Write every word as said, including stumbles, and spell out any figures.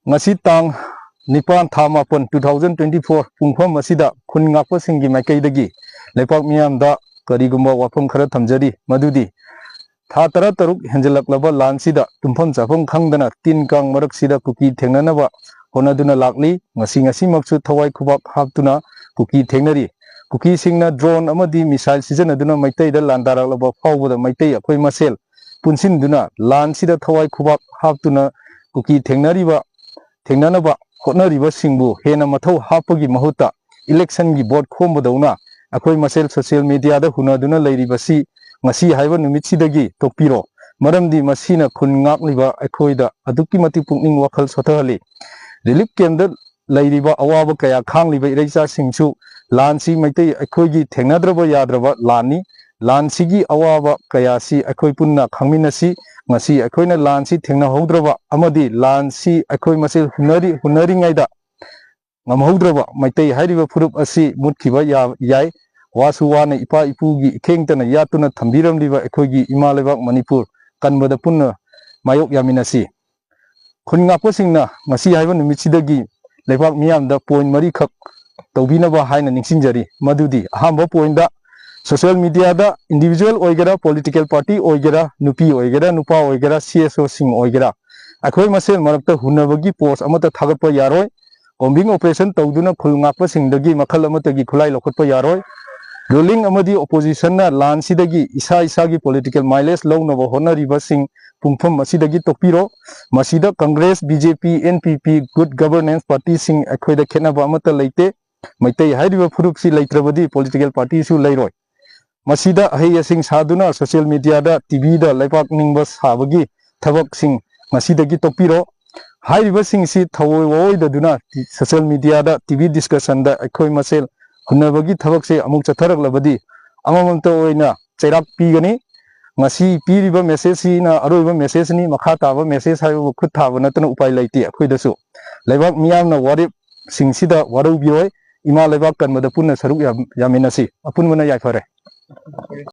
ꯉꯁꯤ ꯇꯥꯡ ꯅꯤꯄꯥꯟ, ꯊꯥ ꯃꯥꯄꯟ, two thousand twenty four, ꯄꯨꯡꯐꯝ ꯑꯁꯤꯗ ꯈꯨꯟ ꯉꯥꯛꯄꯁꯤꯡꯒꯤ ꯃꯥꯏꯀꯩꯗꯒꯤ ꯂꯩꯄꯥꯛ ꯃꯤꯌꯥꯝꯗ ꯀꯔꯤꯒꯨꯝꯕ ꯋꯥꯐꯝ ꯈꯔ ꯊꯝꯖꯔꯤ, ꯃꯗꯨꯗꯤ ꯊꯥ ꯇꯔꯥ ꯇꯔꯨꯛ ꯍꯦꯟꯖꯜꯂꯛꯂꯕ ꯂꯥꯟꯁꯤꯗ ꯇꯨꯝꯐꯝ ꯆꯥꯐꯝ ꯈꯪꯗꯅ ꯇꯤꯟ ꯀꯥꯡ ꯃꯔꯛꯁꯤꯗ ꯀꯨꯀꯤ ꯊꯦꯡꯅꯅꯕ ꯍꯣꯠꯅꯗꯨꯅ ꯂꯥꯛꯂꯤ꯫ ꯉꯁꯤ ꯉꯁꯤꯃꯛꯁꯨ ꯊꯋꯥꯏ ꯈꯨꯕꯥꯛ ꯍꯥꯞꯇꯨꯅ ꯀꯨꯀꯤ ꯊꯦꯡꯅꯔꯤ꯫ ꯀꯨꯀꯤꯁꯤꯡꯅ drone ꯑꯃꯗꯤ missile ꯁꯤꯖꯤꯟꯅꯗꯨꯅ ꯃꯩꯇꯩꯗ ꯂꯥꯟꯗꯥꯔꯛꯂꯕ ꯐꯥꯎꯕꯗ ꯃꯩꯇꯩ ꯑꯩꯈꯣꯏ ꯃꯁꯦꯜ ꯄꯨꯟꯁꯤꯟꯗꯨꯅ ꯂꯥꯟꯁꯤꯗ ꯊꯋꯥꯏ ꯈꯨꯕꯥꯛ ꯍꯥꯞꯇꯨꯅ ꯀꯨꯀꯤ ꯊꯦꯡꯅꯔꯤꯕ, ꯊꯦꯡꯅꯅꯕ ꯍꯣꯠꯅꯔꯤꯕꯁꯤꯡꯕꯨ ꯍꯦꯟꯅ ꯃꯊꯧ ꯍꯥꯞꯄꯒꯤ ꯃꯍꯨꯠꯇ election ꯒꯤ vote ꯈꯣꯝꯕꯗꯧꯅ ꯑꯩꯈꯣꯏ ꯃꯁꯦꯜ social media ꯗ ꯍꯨꯟꯅꯗꯨꯅ ꯂꯩꯔꯤꯕꯁꯤ ꯉꯁꯤ ꯍꯥꯏꯕ ꯅꯨꯃꯤꯠꯁꯤꯗꯒꯤ ꯇꯣꯛꯄꯤꯔꯣ꯫ ꯃꯔꯝꯗꯤ ꯃꯁꯤꯅ ꯈꯨꯟ ꯉꯥꯛꯂꯤꯕ ꯑꯩꯈꯣꯏꯗ ꯑꯗꯨꯛꯀꯤ ꯃꯇꯤꯛ ꯄꯨꯛꯅꯤꯡ ꯋꯥꯈꯜ ꯁꯣꯊꯍꯜꯂꯤ꯫ Relief camp ꯇ ꯂꯩꯔꯤꯕ ꯑꯋꯥꯕ ꯀꯌꯥ ꯈꯥꯡꯂꯤꯕ ꯏꯔꯩꯆꯥꯁꯤꯡꯁꯨ ꯂꯥꯟꯁꯤ ꯃꯩꯇꯩ ꯑꯩꯈꯣꯏꯒꯤ ꯊꯦꯡꯅꯗ꯭ꯔꯕ ꯌꯥꯗ꯭ꯔꯕ ꯂꯥꯟꯅꯤ꯫ ꯂꯥꯟꯁꯤꯒꯤ ꯑꯋꯥꯕ ꯀꯌꯥꯁꯤ ꯑꯩꯈꯣꯏ ꯄꯨꯟꯅ ꯈꯪꯃꯤꯟꯅꯁꯤ꯫ ꯉꯁꯤ ꯑꯩꯈꯣꯏꯅ ꯂꯥꯟꯁꯤ ꯊꯦꯡꯅꯍꯧꯗ꯭ꯔꯕ ꯑꯃꯗꯤ ꯂꯥꯟꯁꯤ ꯑꯩꯈꯣꯏ ꯃꯁꯦꯜ ꯍꯨꯟꯅꯔꯤ-, ꯍꯨꯟꯅꯔꯤꯉꯩꯗ ꯉꯝꯍꯧꯗ꯭ꯔꯕ ꯃꯩꯇꯩ ꯍꯥꯏꯔꯤꯕ ꯐꯨꯔꯨꯞ ꯑꯁꯤ ꯃꯨꯠꯈꯤꯕ ꯌꯥ-, ꯌꯥꯏ꯫ ꯋꯥꯁꯨ ꯋꯥꯅ ꯏꯄꯥ ꯏꯄꯨꯒꯤ ꯏꯈꯦꯡꯇꯅ ꯌꯥꯠꯇꯨꯅ ꯊꯝꯕꯤꯔꯝꯂꯤꯕ ꯑꯩꯈꯣꯏꯒꯤ ꯏꯃꯥ ꯂꯩꯕꯥꯛ ꯃꯅꯤꯄꯨꯔ ꯀꯟꯕꯗ ꯄꯨꯟꯅ ꯃꯥꯌꯣꯛ ꯌꯥꯃꯤꯟꯅꯁꯤ꯫ ꯈꯨꯟ ꯉꯥꯛꯄꯁꯤꯡꯅ ꯉꯁꯤ ꯍꯥꯏꯕ ꯅꯨꯃꯤꯠꯁꯤꯗꯒꯤ ꯂꯩꯕꯥꯛ ꯃꯤꯌꯥꯝꯗ point ꯃꯔꯤꯈꯛ ꯇꯧꯕꯤꯅꯕ ꯍꯥꯏꯅ ꯅꯤꯡꯁꯤꯡꯖꯔꯤ꯫ ꯃꯗꯨꯗꯤ ꯑꯍꯥꯟꯕ point ꯗ social media ꯗ individual ꯑꯣꯏꯒꯦꯔꯥ, political party ꯑꯣꯏꯒꯦꯔꯥ, ꯅꯨꯄꯤ ꯑꯣꯏꯒꯦꯔꯥ, ꯅꯨꯄꯥ ꯑꯣꯏꯒꯦꯔꯥ, C S O ꯁꯤꯡ ꯑꯣꯏꯒꯦꯔꯥ, ꯑꯩꯈꯣꯏ ꯃꯁꯦꯜ ꯃꯔꯛꯇ ꯍꯨꯟꯅꯕꯒꯤ post ꯑꯃꯠꯇ ꯊꯥꯒꯠꯄ ꯌꯥꯔꯣꯏ꯫ Combing operation ꯇꯧꯗꯨꯅ ꯈꯨꯜ ꯉꯥꯛꯄꯁꯤꯡꯗꯒꯤ ꯃꯈꯜ ꯑꯃꯠꯇꯒꯤ ꯈꯨꯠꯂꯥꯏ ꯂꯧꯈꯠꯄ ꯌꯥꯔꯣꯏ꯫ Ruling ꯑꯃꯗꯤ opposition ꯅ ꯂꯥꯟꯁꯤꯗꯒꯤ ꯏꯁꯥ ꯏꯁꯥꯒꯤ political mileage ꯂꯧꯅꯕ ꯍꯣꯠꯅꯔꯤꯕꯁꯤꯡ ꯄꯨꯡꯐꯝ ꯑꯁꯤꯗꯒꯤ ꯇꯣꯛꯄꯤꯔꯣ꯫ ꯃꯁꯤꯗ Congress, B J P, N P P, good governance party ꯁꯤꯡ ꯑꯩꯈꯣꯏꯗ ꯈꯦꯠꯅꯕ ꯑꯃꯠꯇ ꯂꯩꯇꯦ꯫ ꯃꯩꯇꯩ ꯍꯥꯏꯔꯤꯕ ꯐꯨꯔꯨꯞꯁꯤ ꯂꯩꯇ꯭ꯔꯕꯗꯤ political party ꯁꯨ ꯂꯩꯔꯣꯏ꯫ ꯃꯁꯤꯗ ꯑꯍꯩ ꯑꯁꯤꯡ ꯁꯥꯗꯨꯅ social media ꯗ, T V ꯗ ꯂꯩꯕꯥꯛ ꯅꯤꯡꯕ ꯁꯥꯕꯒꯤ ꯊꯕꯛꯁꯤꯡ ꯉꯁꯤꯗꯒꯤ ꯇꯣꯛꯄꯤꯔꯣ꯫ ꯍꯥꯏꯔꯤꯕꯁꯤꯡꯁꯤ ꯊꯑꯣꯏ ꯋꯥꯑꯣꯏꯗꯗꯨꯅ social media ꯗ, T V discussion ꯗ ꯑꯩꯈꯣꯏ ꯃꯁꯦꯜ ꯍꯨꯟꯅꯕꯒꯤ ꯊꯕꯛꯁꯦ ꯑꯃꯨꯛ ꯆꯠꯊꯔꯛꯂꯕꯗꯤ ꯑꯃꯃꯝꯇ ꯑꯣꯏꯅ ꯆꯩꯔꯥꯛ ꯄꯤꯒꯅꯤ꯫ ꯉꯁꯤ ꯄꯤꯔꯤꯕ message ꯁꯤꯅ ꯑꯔꯣꯏꯕ message ꯅꯤ꯫ ꯃꯈꯥ ꯇꯥꯕ message ꯍꯥꯏꯕꯕꯨ ꯈꯨꯠ ꯊꯥꯕ ꯅꯠꯇꯅ ꯎꯄꯥꯏ ꯂꯩꯇꯦ꯫ ꯑꯩꯈꯣꯏꯗꯁꯨ ꯂꯩꯕꯥꯛ ꯃꯤꯌꯥꯝꯅ ꯋꯥꯔꯦꯞꯁꯤꯡꯁꯤꯗ ꯋꯥꯔꯧꯕꯤꯔꯣꯏ꯫ ꯏꯃꯥ ꯂꯩꯕꯥꯛ ꯀꯟꯕꯗ ꯄꯨꯟꯅ ꯁꯔꯨꯛ ꯌꯥ-, ꯌꯥꯃꯤꯟꯅꯁꯤ꯫ ꯑꯄꯨꯟꯕꯅ ꯌꯥꯏꯐꯔꯦ꯫